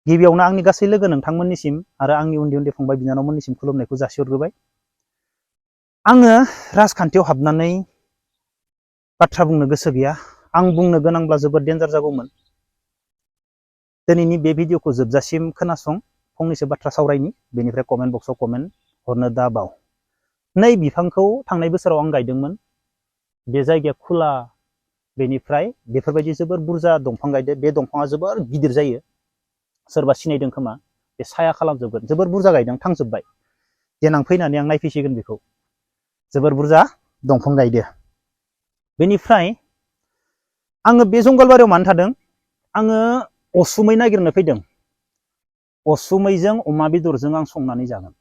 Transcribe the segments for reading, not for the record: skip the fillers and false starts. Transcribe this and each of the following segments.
गिबियावनो आंनि गासै लोगो नोंथांमोननिसिम आरो आंनि उन्दै उन्दै फंबाय बिनानावमोननिसिम खुलुमनायखौ जासिहरग्रोबाय। आङो राजखान्थियाव हाबनानै बाथ्रा बुंनो गोसो गैया। आं बुंनो गोनांब्ला जोबोद डेन्जार जागौमोन। दिनैनि बे भिडिअखौ जोबजासिम खोनासं, फंनैसो बाथ्रा सावरायनि, बेनिफ्राय कमेन्ट बक्सआव कमेन्ट हरनो दा बाव। नै बिफांखौ थांनाय बोसोराव आं गायदोंमोन। बे जायगाया खुला, बेनिफ्राय बेफोरबायदि जोबोर बुरजा दंफां गायदो। बे दंफाङा जोबोर गिदिर जायो, सोरबा सिनायदों खोमा, बे साया खालामजोबगोन। जोबोर बुरजा गायदों, थांजोब्बाय। देनां फैनानै आं नायफैसिगोन बेखौ। जोबोर बुरजा दंफां गायदो। बेनिफ्राय आङो बे जंगलबारियाव मानो थादों? आङो असुमै नागिरनो फैदों। असुमैजों अमा बेदरजों आं संनानै जागोन।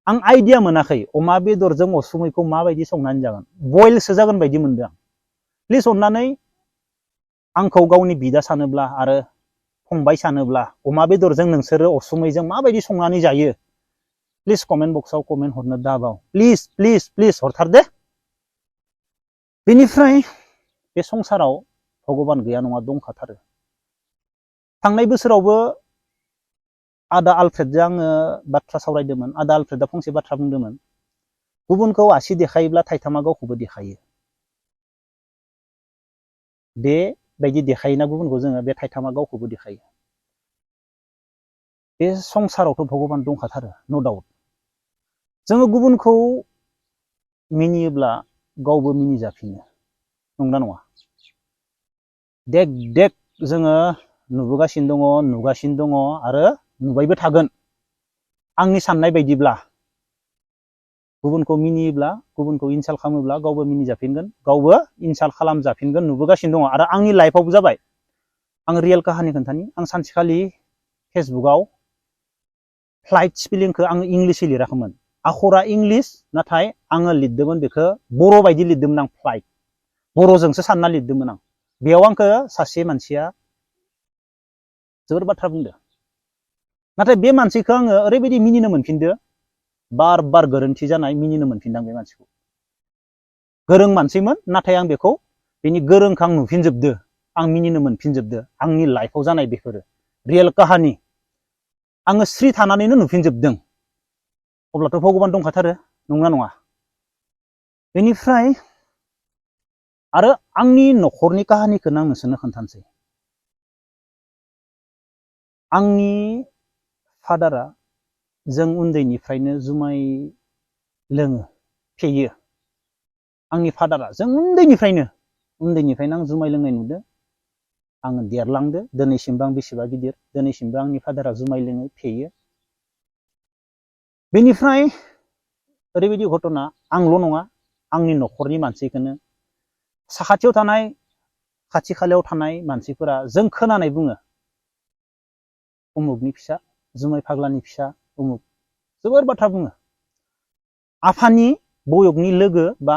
आं आइडिया मोनाखै अमा बेदरजों असुमैखौ माबायदि संनानै जागोन। बयलसो जागोन बायदि मोनदों आं। प्लिज अननानै आंखौ गावनि बिदा सानोब्ला आरो फंबाय सानोब्ला अमा बेदरजों नोंसोरो असुमैजों माबायदि संनानै जायो, प्लिज कमेन्ट बक्सआव कमेन्ट हरनो दाबाव। प्लिज प्लिज प्लिज हरथार दे। बेनिफ्राय बे संसाराव भगबान गैया नङा, दंखाथारो। थांनाय बोसोरावबो आदा आलफ्रेडजों आङो बाथ्रा सावरायदोंमोन। आदा आलफ्रेडआ फंसे बाथ्रा बुंदोंमोन, गुबुनखौ आसि देखायोब्ला थाइथामा गावखौबो देखायो। बेबायदि देखायोना गुबुनखौ जोङो, बे थाइथामा गावखौबो देखायो। बे संसारावथ' भगबान दंखाथारो, न' डाउट। जोङो गुबुनखौ मिनियोब्ला गावबो मिनिजाफिनो, नंगौना नङा? देख देख जोङो नुबोगासिनो दङ, नुगासिनो दङ आरो नुबायबो थागोन। आंनि साननाय बायदिब्ला गुबुनखौ मिनियोब्ला, गुबुनखौ इनसाल्ट खालामोब्ला गावबो मिनिजाफिनगोन, गावबो इनसाल्ट खालामजाफिनगोन, नुबोगासिनो दङ। आरो आंनि लाइफआवबो जाबाय। आं रियेल काहानि खोन्थानि। आं सानसेखालि फेसबुकआव फ्लाइट स्पेलिंखौ आङो इंलिसै लिराखैमोन। आखरा इंलिस, नाथाय आङो लिरदोंमोन बेखौ बर' बायदि लिरदोंमोन आं। फ्लाइट बर'जोंसो सानना लिरदोंमोन आं। बेयाव आंखौ सासे मानसिया जोबोर बाथ्रा बुंदो। नाथाय बे मानसिखौ आङो ओरैबायदि मिनिनो मोनफिनदो, बार बार गोरोन्थि जानाय मिनिनो मोनफिनदां बे मानसिखौ। गोरों मानसिमोन, नाथाय आं बेखौ बेनि गोरोंखौ आं नुफिनजोबदो, आं मिनिनो मोनफिनजोबदो। आंनि लाइफआव जानाय बेफोरो रियेल काहानि। आङो स्रि थानानैनो नुफिनजोबदों। अब्लाथ' भगबान दंखाथारो, नंगौना नङा? बेनिफ्राय आरो आंनि न'खरनि काहानिखौनो आं नोंसोरनो खोन्थानोसै। आंनि फादारा, जों उन्दैनिफ्रायनो जुमाय लोङो, फेयो। आंनि फादारा जों उन्दैनिफ्रायनो आं जुमाय लोंनाय नुदों। आङो देरलांदो, दिनैसिमबो आं बेसेबा गिदिर, दिनैसिमबो आंनि फादारा जुमाय लोङो, फेयो। बेनिफ्राय ओरैबायदि घटना, आंल' नङा, आंनि न'खरनि मानसिखौनो, साखाथियाव थानाय, खाथि खालायाव थानाय मानसिफोरा जों खोनानाय बुङो, उमुगनि फिसा, जुमाय फाग्लानि फिसा, उमुग जोबोर बाथ्रा बुङो। आफानि बयगनि लोगो बा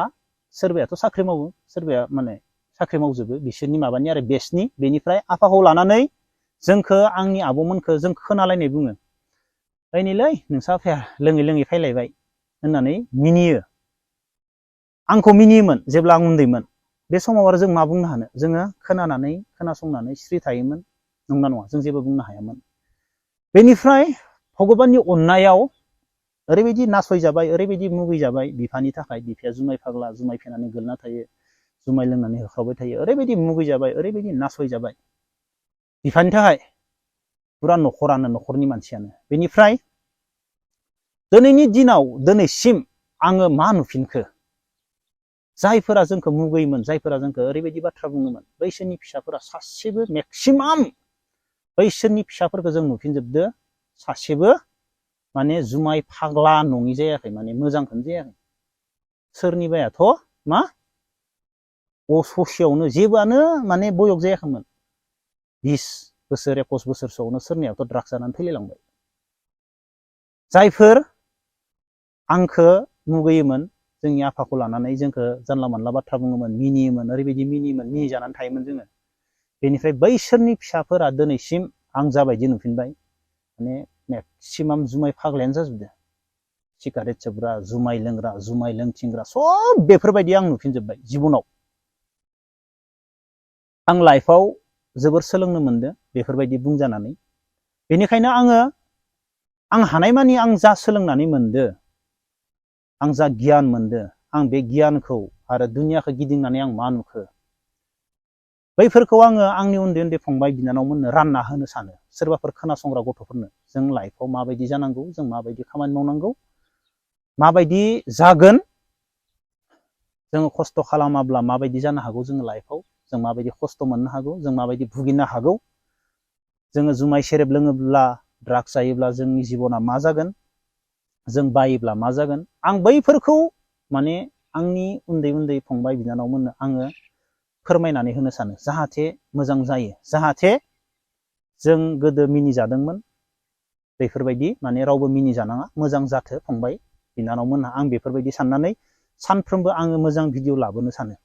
सोरबायाथ' साख्रि मावो, सोरबाया माने साख्रि मावजोबो, बिसोरनि माबानि आरो बेसनि। बेनिफ्राय आफाखौ लानानै जोंखौ, आंनि आब'मोनखौ जों खोनालायनाय बुङो, ओइनैलै नोंसा आफाया लोङै लोङै फैलायबाय होननानै मिनियो। आंखौ मिनियोमोन जेब्ला आं उन्दैमोन। बे समाव आरो जों मा बुंनो हानो? जोङो खोनानानै खोनासंनानै स्रि थायोमोन, नंगौना नङा? जों जेबो बुंनो हायामोन। बेनिफ्राय भगबाननि अननायाव ओरैबायदि नासयजाबाय, ओरैबायदि मुगैजाबाय बिफानि थाखाय। बिफाया जुमाय फाग्ला, जुमाय फेनानै गोलैना थायो, जुमाय लोंनानै होख्रावबाय थायो। ओरैबायदि मुगैजाबाय, ओरैबायदि नासयजाबाय बिफानि थाखाय, पुरा न'खरानो, न'खरनि मानसियानो। बेनिफ्राय दिनैनि दिनाव, दिनैसिम आङो मा नुफिनखो? जायफोरा जोंखौ मुगैयोमोन, जायफोरा जोंखौ ओरैबायदि बाथ्रा बुङोमोन, बैसोरनि फिसाफोरा सासेबो, मेक्सिमाम बैसोरनि फिसाफोरखौ जों नुफिनजोबदो, सासेबो माने जुमाय फाग्ला नङि जायाखै, माने मोजांखौनो जायाखै। सोरनिबायाथ' मा ससेयावनो जेबोआनो माने बयग जायाखैमोन। 20 बोसोर 21 बोसोरसोआवनो सोरनियावथ' ड्राग्स जानानै थैलायलांबाय। जायफोर आंखौ मुगैयोमोन, जोंनि आफाखौ लानानै जोंखौ जानला मानला बाथ्रा बुङोमोन, मिनियोमोन, ओरैबायदि मिनियोमोन, मिनिजानानै थायोमोन जोङो। बेनिफ्राय बैसोरनि फिसाफोरा दिनैसिम आं जाबायदि नुफिनबाय, माने मेक्सिमाम जुमाय फाग्लायानो जाजोबदो। सिगारेट सोबग्रा, जुमाय लोंग्रा, जुमाय लोंथिंग्रा, सब बेफोरबायदि आं नुफिनजोबबाय जिबनाव। आं लाइफआव जोबोर सोलोंनो मोनदों बेफोरबायदि बुंजानानै। बेनिखायनो आं हानायमानि आं जा सोलोंनानै मोनदो, आं जा गियान मोनदो, आं बे गियानखौ आरो दुनियाखौ गिदिंनानै आं मा नुखो, बैफोरखौ आङो आंनि उन्दै उन्दै फंबाय बिनानावमोननो रानना होनो सानो। सोरबाफोर खोनासंग्रा गथ'फोरनो जों लाइफआव माबायदि जानांगौ, जों माबायदि खामानि मावनांगौ, माबायदि जागोन, जोङो खस्थ' खालामाब्ला माबायदि जानो हागौ, जोङो लाइफआव जों माबायदि खस्थ' मोननो हागौ, जों माबायदि भुगिनो हागौ, जोङो जुमाय सेरेब लोङोब्ला, ड्राग्स जायोब्ला जोंनि जिबना मा जागोन, जों बायोब्ला मा जागोन, आं बैफोरखौ माने आंनि उन्दै उन्दै फंबाय बिनानावमोननो आङो फोरमायनानै होनो सानो, जाहाथे मोजां जायो, जाहाथे जों गोदो मिनिजादोंमोन बेफोरबायदि माने रावबो मिनिजानाङा, मोजां जाथो फंबाय बिनानावमोनहा, आं बेफोरबायदि साननानै सानफ्रोमबो आङो मोजां भिडिअ लाबोनो सानो।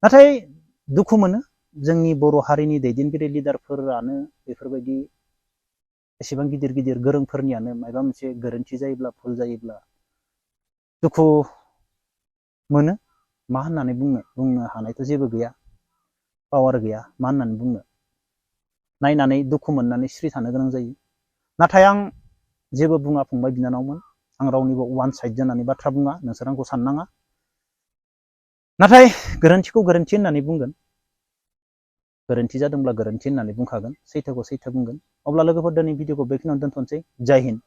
नाथाय दुखु मोनो, जोंनि बर' हारिनि दैदेनगिरि लिडारफोरानो बेफोरबायदि एसेबां गिदिर गिदिर गोरोंफोरनियानो माबा मोनसे गोरोन्थि जायोब्ला, भुल जायोब्ला दुखु मोनो। मा होननानै बुंनो हानायथ' जेबो गैया, पावार गैया, मा होननानै बुंनो, नायनानै दुखु मोननानै स्रि थानो गोनां जायो। नाथाय आं जेबो बुङा फंबाय बिनानावमोन, आं रावनिबो वान साइड जानानै बाथ्रा बुङा, नोंसोर आंखौ साननाङा। नाथाय गोरोन्थिखौ गोरोन्थि होननानै बुंगोन, गोरोन्थि जादोंब्ला गोरोन्थि होननानै बुंखागोन, सैथोखौ सैथो बुंगोन। अब्ला लोगोफोर दिनै भिडिअखौ बेखिनियावनो दोनथ'नोसै। जय हिन्द।